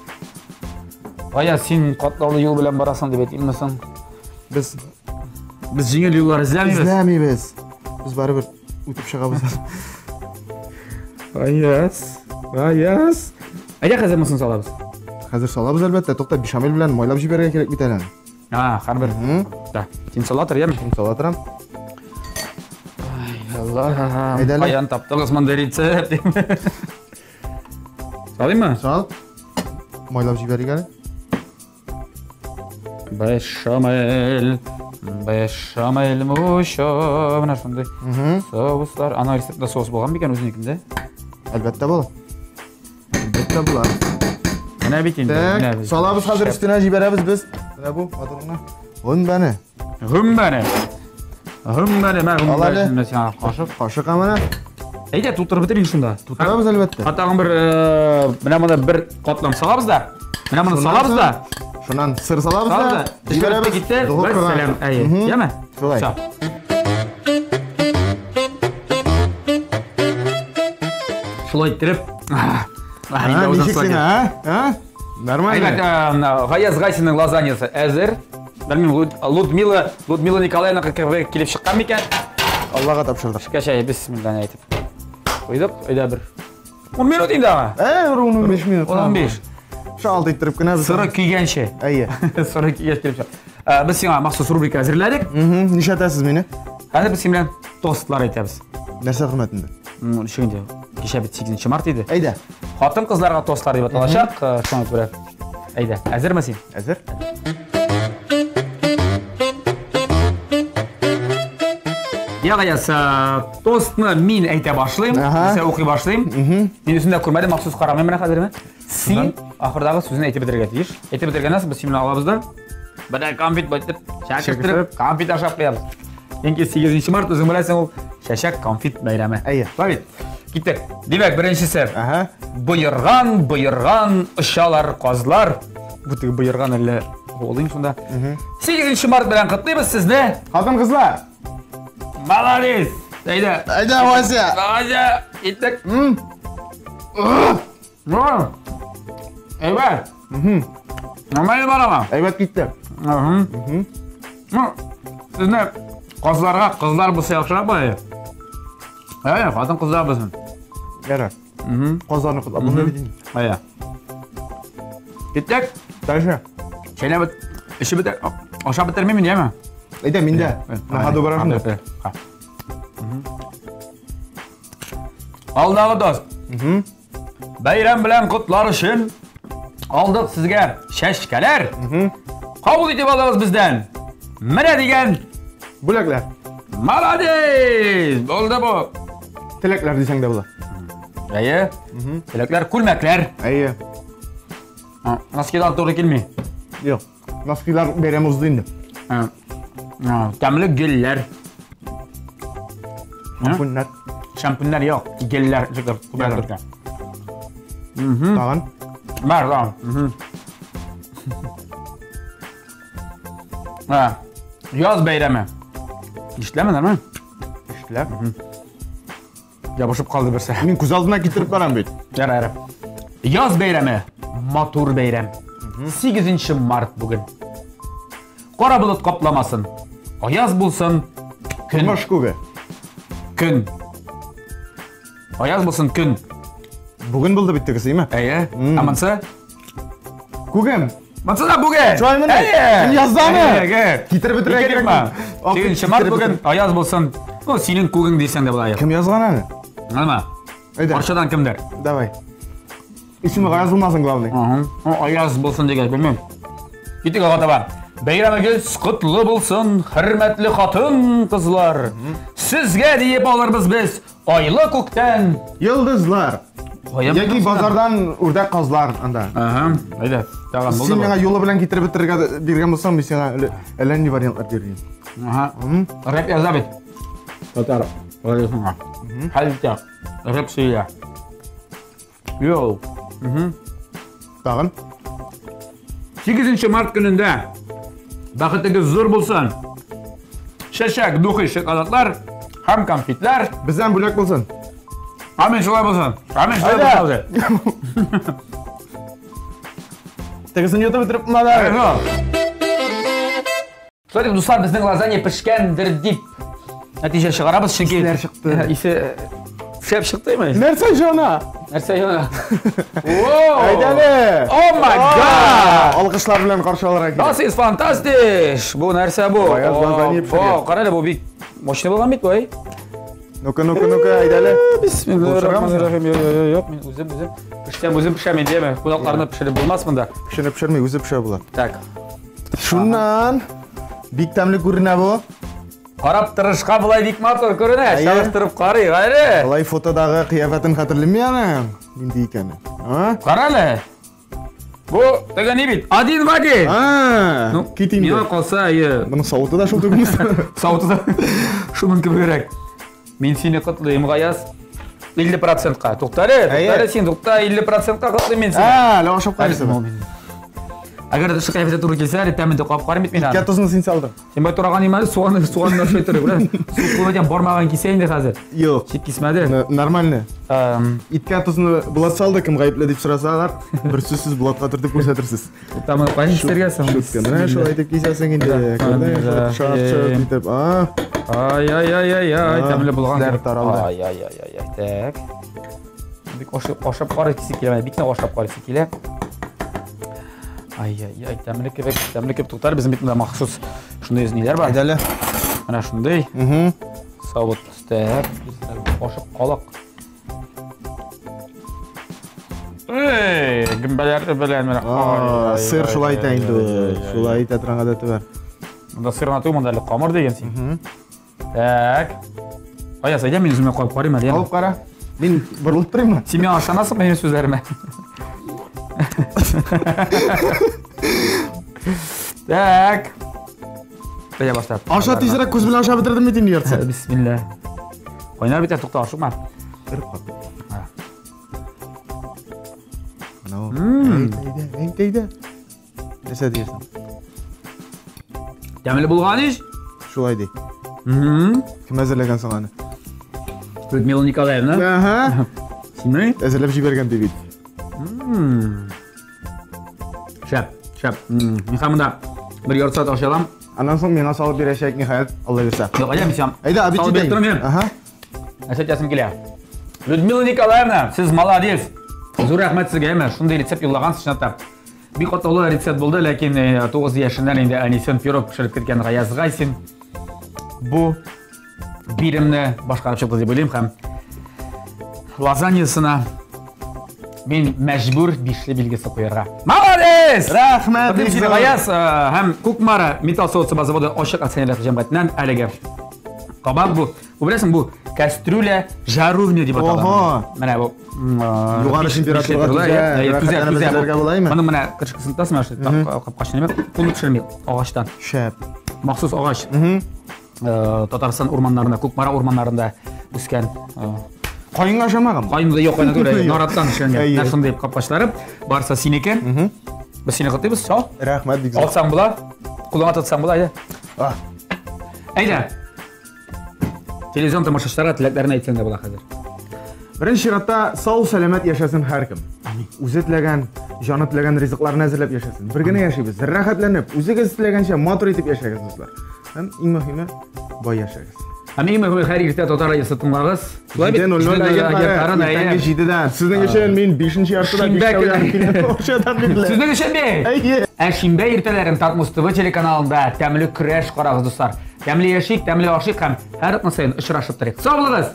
Гаяз, син катлаулы юл белән барасың дип әйтимме соң? Без Без җиңел юллар эзләмибез. эзләмибез. Без барыбер үтеп чыгабыз. Гаяз, Гаяз. Әйдә хәзер монысын салабыз. Хәзер салабыз әлбәттә. Тукта, бешамель белән майлап җибәрергә кирәк бит әле. А, һәрбер. Да. Син сала тор, яме? Мин сала торам. Ай, Аллаһ. Әйдә әле. Каян таптыгыз мондый рецепт? Салыйммы? Сал. Майлап җибәрик әле. Бешамель, бешамель мучо. Менә шундый соуслар. Ана рецептта соус булган микән үзенекендә? Әлбәттә була. Әлбәттә була. Менә бит инде. менә Так, бит. салабыз хәзер өстенә җибәрәбез без. Менә бу матур гына. Гөмбәне. Гөмбәне. Гөмбәне, мә Ал әле. гөмбә. Менә сиңа кашык. Кашык менә. Әйдә, тутырып бетерик шунда. Тутырабыз әлбәттә. Ха, тагын бер менә моны бер катлам салабыз да. Менә моны салабыз да. Шуннан сыр салабыз Салабыз да. да. Җибәрәбез. Китте. Духовкага. Вәссәлам. Әйе. Яме? Шулай. Всё. Шулай иттереп. А, ничек сиңа, а? А? Нормально. Әйбәт, Гаяз Гайсинның лазаньясы әзер. Белмим, Людмила, Людмила Николаевна кебек килеп чыккан микән? Аллага тапшырдык. Кәшәй, бисмилла әйтеп. Куйдык, өйдә бер 10 минут инде аңа. Ә, бер 15 минут. 15. Шалт иттереп кенә без. Сыры көйгәнче. Әйе. Сыры көйгәч килеп чык. Без сиңа махсус рубрика әзерләдек. Нишләтәсез мине? Хәзер без синең белән тостлар әйтәбез. Нәрсә хөрмәтендә? Ничек инде? Кичә бит 8 март иде. Әйдә. Хатын-кызларга тостлар дип аталачак. Шуңа күрә. Әйдә, әзерме син? Әзер. Я, Гаяз, тостны мин әйтә башлыйм, нәрсә укый башлыйм. Мин үзем дә күрмәдем, махсус карамыйм менә хәзер. Син ахырдагы сүзне әйтеп бетерергә тиеш. Әйтеп бетергәннән соң без синең алабыз да бер конфет байтып, чәкештереп, конфет ашап куябыз. Чөнки 8 март үзең беләсең ул чәчәк конфет бәйрәме. Әйе. Шулай бит? Киттек. Димәк, беренчесе. Ага. Боерган, боерган, очалар казлар. Бу теге боерган әллә булдым шунда. 8 март белән котлыйбыз сезне. Хатын-кызлар. Молодец! Әйдә. Әйдә, Вася. Вася, киттек. Әйбәт. Нормально барамы? Әйбәт китте. Ну, сезне казларга кызлар булса яхшырак була. Әйе, хатын кызлар булсын. Ярар. Казларны котлап булмый бит инде. Әйе. Киттек. Дальше. Чәйнәп бет, эчеп бетер, ашап бетермим инде, яме? Әйдә, мин дә. На ходу барам шунда. Алдагы тост. Бәйрәм белән котлар өчен алдык сезгә чәчкәләр. Кабул итеп алыгыз бездән. Менә дигән бүләкләр. Молодец! Булды бу. Теләкләр дисәң дә була. Әйе. Теләкләр, күлмәкләр. Әйе. Носкидан туры килми. Юк. Носкилар бәйрәм узды инде. Тәмле гелләр. Шампуньнар. Шампуньнар юк, гелләр җыгып күбрәк. Тагын? Бар, тагын. Яз бәйрәме. Ишетеләме, нормально? Ишетелә. Ябышып калды берсе. Мин күз алдына китереп барам бит. Ярар, ярар. Яз бәйрәме, матур бәйрәм. 8 март бүген. Кара болыт капламасын. Аяз булсын көн. Тормыш күге. Көн. Аяз булсын көн. Бүген булды бит тегесе, име? Әйе. Ә монсы? Күгем. Монсы да бүген. Шулай мени? Әйе. Кем язды аны? Әйе. Китереп бетерергә Китереп кирәкме? 8 март бүген аяз булсын. Ну, синең күгең дисәң дә була. Кем язган аны? Нормально. Әйдә. Арчадан кемдер? Давай. Исеме Гаяз булмасын, главный. Аяз булсын дигән, белмим. Киттек алга таба. Бәйрәмегез котлы булсын, хөрмәтле хатын кызлар. Сезгә диеп алырбыз без айлы күктән йолдызлар. Яки базардан үрдәк казлар анда. Ага, әйдә. Тагын булды. Син миңа юлы белән китереп бетерергә биргән булсаң, мин сиңа әллә нинди вариантлар бирер идем. Ага. Рэп яза бит. Татар. Радиосына. Хәлтә. Рэп сөйлә. Йоу. Тагын. 8 март көнендә бәхетегез зур булсын. Чәчәк, духи, шоколадлар һәм конфетлар. Бездән бүләк булсын. Амин, шулай булсын. Амин, шулай булсын. Тегесен йотып бетереп надо. Шулай итеп, дуслар, безнең лазанья пешкәндер дип нәтиҗә чыгарабыз, чөнки Исләр чыкты. Исе шәп чыктымы? Нәрсә җана? Нәрсә җана? Воу! Әйдәле! Oh my God! Алкышлар белән каршы алырга кирәк. This is fantastic! Бу нәрсә бу? Гаяз лазанья пешергән. О, кара әле, бу бик мощный булган бит бу, әй. Ну-ка, ну-ка, ну-ка, әйдәле. Бисмиллахир-рахманир-рахим. Юк, юк, юк, мин үзем, үзем пешсәм, үзем пешәм инде, яме. Кунакларны пешереп булмас монда. Кешене пешерми, үзе пешә була. Так. Шуннан бик тәмле күренә бу. Карап торышка болай бик матур күренә. Әйе. Чагыштырып карыйк әле. Болай фотодагы кыяфәтен хәтерлим аның. Нинди икәне? А? Кара әле. Бу теге ни бит? Один в один. А, Ну, кит инде. Миңа калса, әйе. Моның савыты да шул түгелме? Савыты да шуның кебегрәк. Мин сине котлыйм, Гаяз. 50%-ка. Тукта әле, тукта Әйе. әле син, тукта, 50%-ка котлыйм мин сине. А, әле ашап карыйсың. Әгәр дә тышкы кыяфәтә туры килсә, әле тәмен дә кабып карыйм бит мин Иткә аны. тозны син салдың. Син бай тураган имәде, суганны суганны ашый торып, белән. Су кулы бармаган кисә инде хәзер. Юк. Чик кисмәде. Нормально. Иткә тозны Булат салды, кем гаепле дип сорасалар, бер сүзсез Булатка төртеп күрсәтерсез. Тамын кайын кисәргә соң? Шутка. Менә шулай итеп кисәсең инде. Күрдең, шарт шарт итеп. А. Ай ай ай ай ай, тәмле булган. Эзләр таралды. Ай ай ай ай ай. Так. Бик ашап ашап карыйсы килә, бик нык ашап карыйсы килә. Ай ай ай, тәмле кебек, тәмле кебек. Туктар, безнең бит монда махсус шундый ниләр бар. Әйдәле. Менә шундый. Савыт өстәп, ашап калак. Эй, гөмбәләр белән менә. Сыр шулай итә инде ул. Шулай итә торган гадәте бар. Монда сыр гына түгел, монда әле камыр деген син. Так. Аяз, әйдә мин үземә куеп карыйм әле. Алып кара. Мин борылып торыйммы? Син миңа ышанасыңмы минем сүзләремә? Так. Әйдә башлап. Аша тизрәк, күз белән ашап бетердем бит инде яртысын. Бисмилла. Кайнар бит, тукта, ашыкма. Бер кат. Әйдә, әйдә, әйдә. Нәрсә диясең? Тәмле булган ич. Шулай ди. Кем әзерләгән соң аны? Людмила Николаевна. Ага. Синме? Әзерләп җибәргән ди бит. Шәп, шәп. Мин һәм монда бер ярты сәгать ашай алам. Аннан соң миңа салып бирәчәк, ниһаять, Алла бирсә. Юк, әйдә, мин сиңа. Әйдә, обед Салып биреп торам. Ага. Нәрсә әйтәсем килә? Людмила Николаевна, сез молодец. Зур рәхмәт сезгә, әмма шундый рецепт юллагансыз, чынлап та. Бик катлаулы рецепт булды, ләкин 9 яшеннән инде әнисен пирог пешереп киткән Гаяз Гайсин бу биремне башкарып чыкты дип уйлыйм һәм лазаньясына мин мәҗбүр бишле билгесе куярга. Молодец! Рәхмәт! Бик сине Гаяз һәм Кукмара металл савыт-саба заводы ачык акционерлык җәмгыятеннән әлеге кабак бу. Бу беләсең, бу кастрюля жаровня дип атала. Ого! Менә бу Югары температурага түзә, түзә, рәхәтләнеп әзерләргә була име? Моның менә крышкасын тотасың, менә шул капкачны неме, кулны төшерми агачтан. Шәп. Махсус агач. Татарстан урманнарында, Кукмара урманнарында үскән. Каенга ашамаган. Каенда юк, каенда түгел, нараттан эшләнгән. Менә шундый капкачлары. Барысы синеке. Без сине котлыйбыз, сау. Рәхмәт бик зур. Алсаң була, кулыңа тотсаң була, әйдә. Әйдә. Телевизион тамашачыларга теләкләрен әйтсәң дә була хәзер. Беренче чиратта сау сәламәт яшәсен һәркем. Үзе теләгән, җаны теләгән ризыкларны әзерләп яшәсен. Бер генә яшибез, рәхәтләнеп, үзегез теләгәнчә матур итеп яшәгез, дуслар. Һәм иң мөһиме, бай яшәгез. Һәм иң мөһиме, һәр иртә Татар радиосы тыңлагыз. Шулай бит? 7:00 агентлары, иртәнге 7-дә. Сезнең өчен мин 5 яртыда Шимбә 5-тә уянып киләм. Сезнең өчен мин! Әйе. Ә шимбә иртәләрен Татмус ТВ телеканалында тәмле көрәш карагыз, дуслар. Тәмле яшик, тәмле ашыйк һәм һәр атна саен очрашып торыйк. Сау булыгыз!